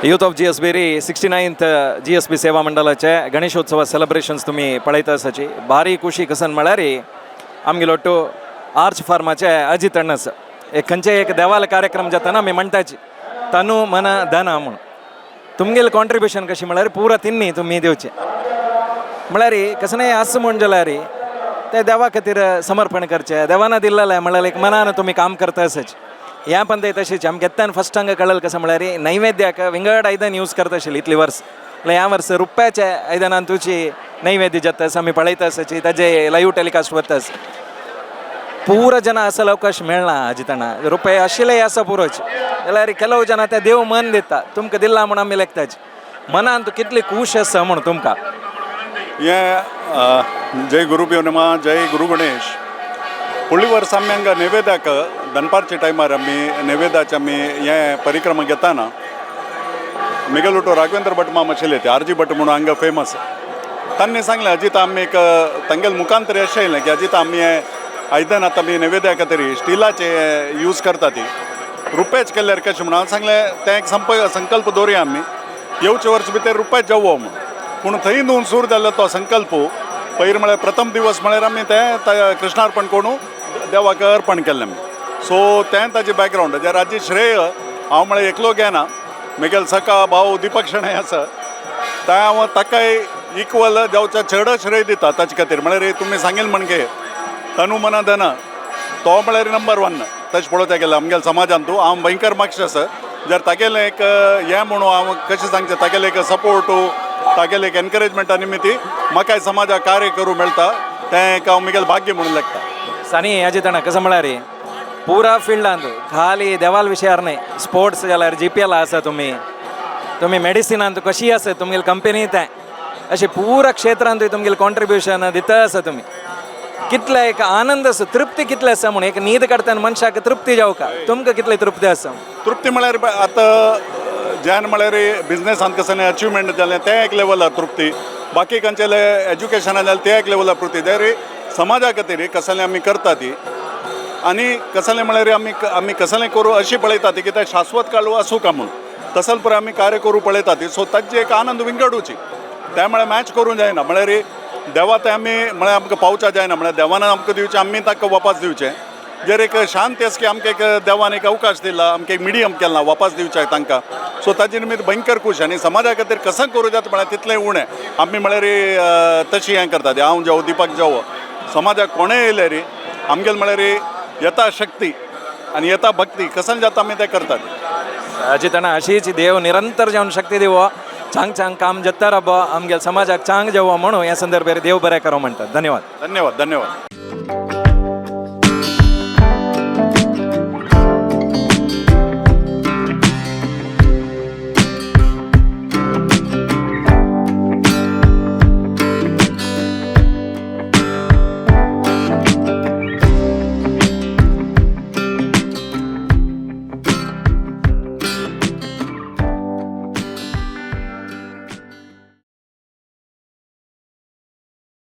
Youth of GSB री 69th GSB सेवा मंडळाचे गणेशोत्सव सेलिब्रेशन्स तुमी पळयता आसाची. भारी खुशी कसन म्हळ्यार आमगेलो ಒಟ್ಟು आर्च फार्माचे अजित अण्णस. एक खंयचे एक देवाल कार्यक्रम जाताना आमी म्हणटाची, तनु मन धन म्हूण. तुमगेले कॉन्ट्रिब्युशन कशी म्हळ्यार पुरा तिन्नी तुमी दिवचे. म्हळ्यार कसं आसा म्हूण जाल्यार ते देवा खातीर समर्पण करचे, देवाना दिल्लें म्हळ्यार एक मनान तुमी काम करता आसाची. ह्या पण ते तशीच आमकां येत्तान फस्ट हांगा कळ्ळें. कसं म्हळ्यार नैवेद्याक विंगड आयदन यूज करता आशिल्ली इतली वर्स. म्हळ्यार ह्या वर्स रुप्याच्या आयदनान तुजी नैवेद्य जाता आसा, आमी पळयता आसाची, ताजे लायव्ह टेलिकास्ट वता आसा. पुरो जन असल अवकाश मेळना अजिताना. रुपये आशिल्ले आसा पुरोच जाल्यार ಕೆಲವು जन ते देव मन दिता, तुमकां दिला म्हूण आमी लेखताची. मनान कितली खूश आसा म्हूण तुमकां? हे जय गुरुभ्यो नमः, जय गुरु गणेश. फुडल्या वर्सा आमी हांगा नैवेद्याक दनपारच्या टायमार आमी नैवेद्याचे आमी हे परिक्रमा घेताना मिगेलुटो राघवेंद्र भट माम आशिल्ले ते आरजी भट म्हणून हांगा फेमस. तांणी सांगलें, अजित, आमी एक तांगेले मुखांत तरी अशें येयलें की अजित, आमी हे आयदन आतां आमी नैवेद्या खातीर स्टिलाचे यूज करता, ती रुप्याच केल्यार कशें म्हणून. हांवें सांगलें, तें एक संप संकल्प दवरुया, आमी येवचे वर्स भितर रुप्याच जावो म्हूण. पूण थंय न्हू सूर जाल्लो तो संकल्प. पयर म्हळ्यार प्रथम दिवस म्हळ्यार आमी तें कृष्णार्पण करून देवाक अर्पण केल्लें आमी. सो तें ताजें बॅकग्रावंड. जे राजी श्रेय हांव म्हळ्यार एकलो घेना, म्हगेलो सखा भाऊ दीपक शणै आसा, तें हांव ताकाय इक्वल जावच्या चड श्रेय दिता ताचे खातीर. म्हळ्यार तुमी सांगील म्हणगे तनु मना धन, तो म्हळ्यार नंबर वन. तशें पळोवपाक गेल्यार आमगेल्या समाजान तूं हांव भयंकर मागशें आसा. जर तागेलें एक हें म्हणून हांव कशें सांगचें, तागेलें एक सपोर्ट, तागेलें एक एनकरेजमेंटा निमित्ती म्हाकाय समाजाक कार्य करूं मेळटा, तें एक हांव म्हगेलें भाग्य म्हणून लेखता. सनी अजितಣ್ಣ, कसं म्हळ्यार पुरा फिल्डांत खाली देवाल विशयार न्हय, स्पोर्ट्स जाल्यार जीपीएल आसा, तुमी तुमी मेडिसिनांत कशी आसा तुमगेली कंपनी, तें अशें पुरा क्षेत्रांत तुमगेलें कॉन्ट्रिब्युशन दिता आसा तुमी. कितले एक आनंद आसा, तृप्ती कितले आसा म्हूण? एक न्हीद काडतना मनशाक तृप्ती जावका, तुमकां कितली तृप्ती आसा? तृप्ती म्हळ्यार आतां ज्यान म्हळ्यार बिजनेसांत कसलें अचिवमेंट जालें तें एक लेवलार तृप्ती, बाकी खंयचेले एज्युकेशनान जालें तें एक लेवलार तृप्ती. जरी समाजा खातीर कसलें आमी करता ती आनी कसलें म्हळ्यार आमी कसलें करूं अशी पळयता ती की तें शाश्वत काळ आसूं का म्हूण, तसल पळय आमी कार्य करूं पळयता ती. सो ताजी एक आनंद विंगडूची तें म्हळ्यार मॅच करूं जायना. म्हळ्यार देवा तें आमी म्हळ्यार आमकां पावच्या जायना. म्हळ्यार देवान आमकां दिवचें, आमी ताका वापस दिवचें. जर एक शांती आसा की आमकां एक देवान एक अवकाश दिला, आमकां एक मिडियम केला वापस दिवच्याक तांकां. सो ताजे निमित्त भयंकर खूश आनी समाजा खातीर कसं करूं जाता म्हळ्यार तितलें उणें. आमी म्हळ्यार तशी हें करता. हांव जावं, दीपक जावं, समाजाक कोणें येयले रे आमगेले म्हळ्यार येता शक्ती आनी येता भक्ती कसं जाता आमी तें करतात. अजितಣ್ಣ, अशीच देव निरंतर जावन शक्ती दिवो, चांग चांग काम जत्ता राबो, आमगेल समाजाक चांग जावो म्हणून ह्या संदर्भार देव बरें करो म्हणटात. धन्यवाद. धन्यवाद, धन्यवाद.